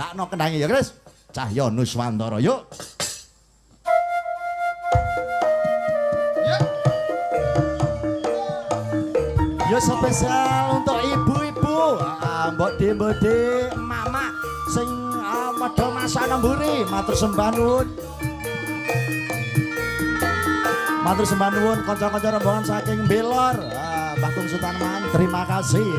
Jeblakno kendange ya, Kris. Cahya Nuswantara yuk. Yo spesial untuk ibu-ibu, mbok de mbok de, emak-emak sing padha masak nang mburi, matur sembah nuwun. Matur sembah nuwun kanca-kanca rombongan saking Belor, Bakung Sutarman, terima kasih.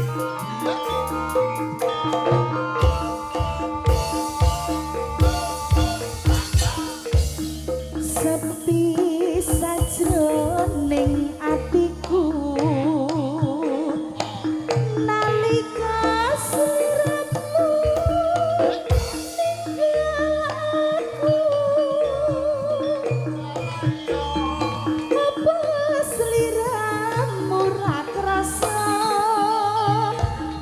Sepi sajroning atiku nalika sliramu ninggal aku, apa sliramu ra krasa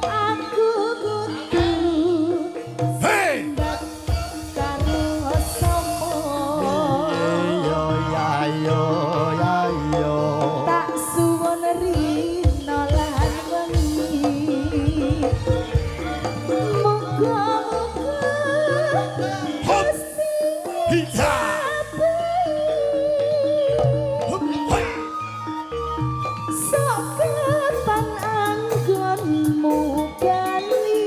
aku kudu sambat karo sapa? Yo ya yo ya yo. Tak suwun rina lan wengi, muga-muga Gusti Hiya. Hup, hoi. Sok kapan anggonmu bali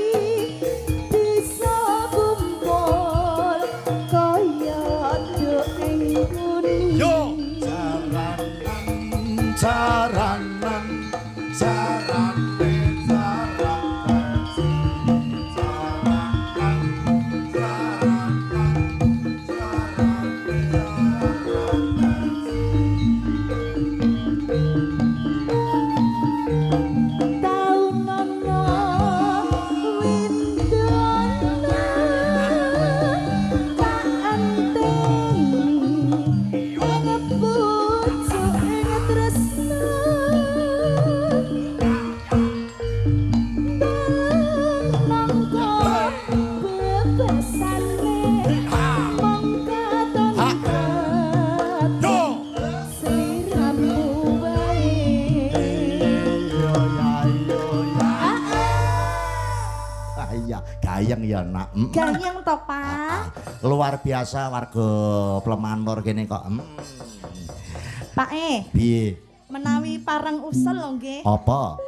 bisa kumpul kaya nduk ing buni. Yo. Jaranan, jaranan, jarane, jaranan, jaranan, jaranan, jarane, jaranan. Taunono windono tak enteni ing pucuk ing tresna nangka bebasane mung katon Yo. sliramu wae. Yo ya yo ya. Ah iya, gayeng ya nak. Gayeng to, Pak? Luar biasa warga Pleman Lor kene kok. Pak e, Piye? Menawi pareng usel lho nggih. Apa?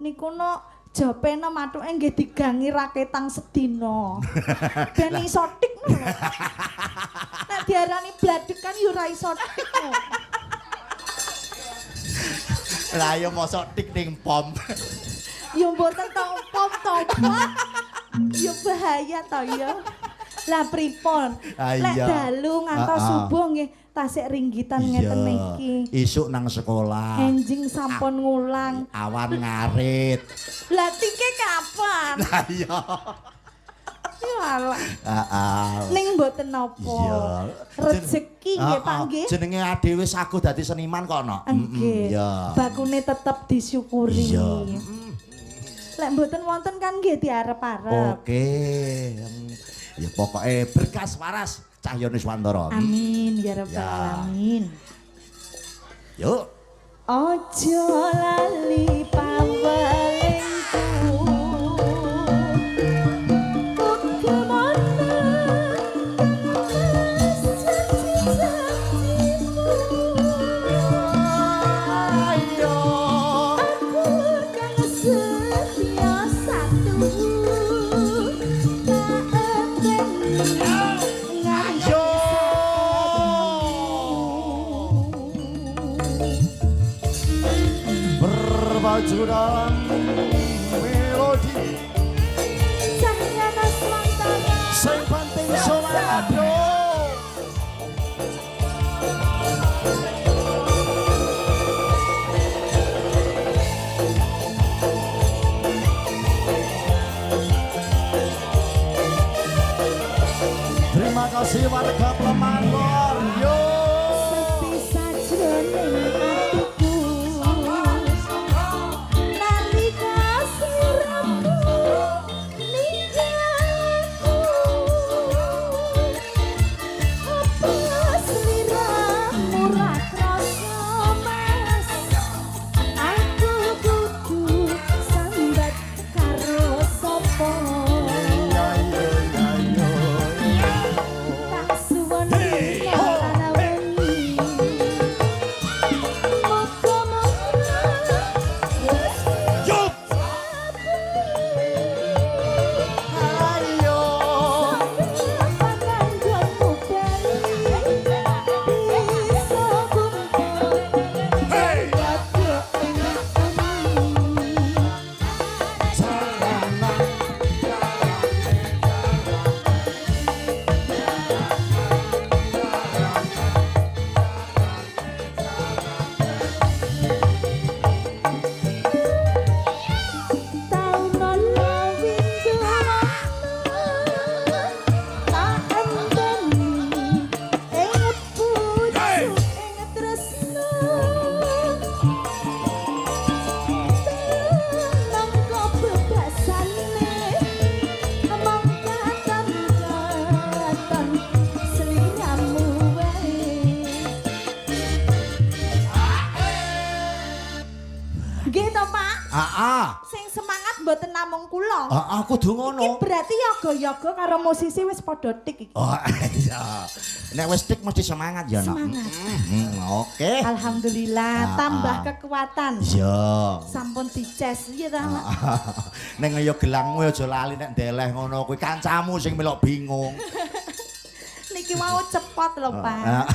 Niku no jopeno mathuke nggih digangi raketang sedina. Ben iso tik lho. Nek diarani bladek kan yo ora iso tik lho. Lah ya mosok tik ning pom. Yo mboten to pom to, Pak. Yo bahaya to ya. Lah pripun? Ah, Lek iya. dalu ngantos subuh nggih tasik ringgitan ngeten iki. Isuk nang sekolah. Enjing sampun ngulang. Awan ngarit. Lah tike kapan? Lah iya. Ya alah. Heeh. Ning mboten napa. Iya. Rezeki nggih Pak nggih. Jenenge adewe sago dadi seniman kok no. Nggih. Iya. Bakune tetep disyukuri. Iya. Lek mboten wonten kan nggih diarep-arep. Oke. Ya pokoke berkas waras Cahya Nuswantara. Amin ya rabbal Ya. alamin. Yuk. Ojo lali pawelingku. Kudu janji-janjimu. Ayo. Aku kang setia satu tak enteni nganti Yo. Berbaju dalam melodi. Cahya Nuswantara. Sing penting semangat yo. Terima kasih warga Pleman Lor. Yo. Sepi sajroning atiku nalika sliramu ninggal aku, apa sliramu ra krasa mas, aku kudu sambat karo sapa? Iya iya iya yo. wong kula. Ah, aku kudu ngono. Iki berarti yoga-yoga karo musisi wis padha tik iki. Oh iya. Nek wis tik mesti semangat ya, Nok. Semangat. Oke. Alhamdulillah tambah kekuatan. Iya. Sampun dices iya ta, Mak? Ning ya gelangmu aja lali nek ndeleh ngono kuwi kancamu sing melok bingung. Niki mau cepot lho, Pak. Ah.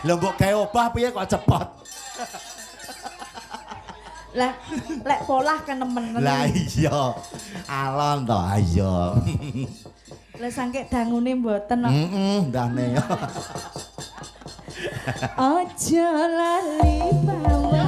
Lho mbok gawe obah piye kok cepot? Lah lek polah kenemen. Lah iya. Alon to, ayo. Lah sangke dangune mboten kok. Heeh, ndane. Aja lali pawang.